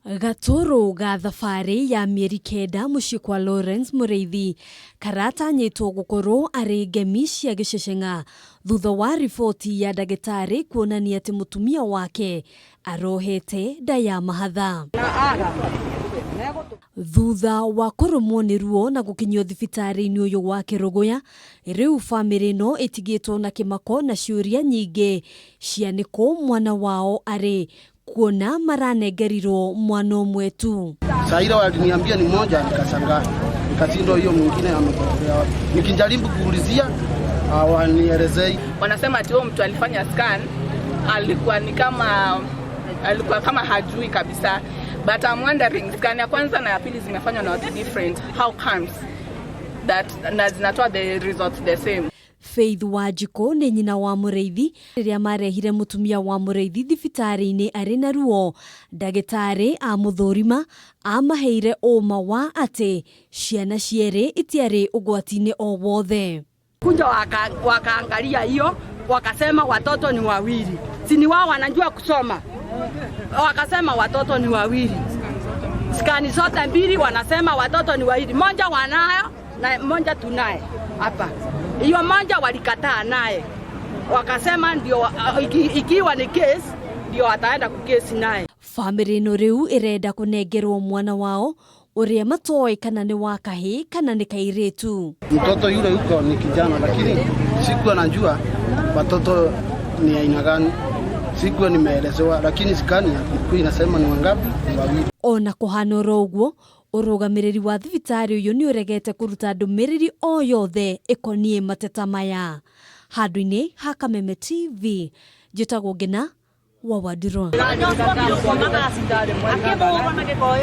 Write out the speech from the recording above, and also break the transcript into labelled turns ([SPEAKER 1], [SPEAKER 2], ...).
[SPEAKER 1] Gatũrũ ga thabarĩ ya mĩeri 9 mũciĩ kwa Lawrence Mũrĩithi karatanyĩtwo gũkorwo arĩ ngemi cia gĩceceng'a thutha wa riboti ya ndagĩtarĩ kuonania atĩ mũtumia wake arohete nda ya mahatha. Thutha wa kũrũmwo nĩ ruo na gũkinyio thibitarĩ-inĩ ũyũ wa Kĩrũgũya, rĩu bamĩrĩ ĩno ĩtigĩtwo na kĩmako na ciũria nyingĩ cia nĩkũ mwana wao arĩ kuona maranengerirwo mwana ũmwe tu.
[SPEAKER 2] Saa ile waliniambia ni moja, nikashangaa, nikashindwa hiyo mwingine amepotelea wapi. Nikijaribu kuulizia hawanielezei.
[SPEAKER 3] Wanasema ati huyo mtu alifanya scan alikuwa ni kama alikuwa kama hajui kabisa, but I'm wondering, scan ya kwanza na ya pili zimefanywa na watu different, how comes that na zinatoa the results the same?
[SPEAKER 1] Faith Wanjikũ nĩ nyina wa Mũrĩithi. Rĩrĩa marehire mũtumia wa Mũrĩithi thibitarĩ-inĩ arĩ na ruo, ndagĩtarĩ amũthũrima amaheire ũma wa atĩ ciana cierĩ itiarĩ ũgwati-inĩ o wothe.
[SPEAKER 4] Kuja wakaangalia hiyo, wakasema watoto ni wawili, si ni wao wanajua kusoma, wakasema watoto ni wawili. Scan zote mbili wanasema watoto ni wawili, moja wanayo na moja tunaye hapa. Hiyo moja walikataa naye, wakasema ndio ikiwa ni case ndio wataenda kukesi naye.
[SPEAKER 1] Bamĩrĩ ĩno rĩu ĩrenda kũnengerwo mwana wao ũrĩa matoĩ kana nĩ wa kahĩĩ kana nĩ kairĩtu.
[SPEAKER 2] Mtoto yule yuko ni kijana, lakini sikuwa najua watoto ni aina gani, sikuwa nimeelezewa, lakini scan ilikuwa inasema ni wangapi, ni wawili.
[SPEAKER 1] Ona kũhana oro ũguo, ũrũgamĩrĩri wa thibitarĩ ũyũ nĩ ũregete kũruta ndũmĩrĩri o yothe ĩkoniĩ mateta maya. Handũ-inĩ ha Kameme TV, njĩtagwo Ngina wa Wandirwa.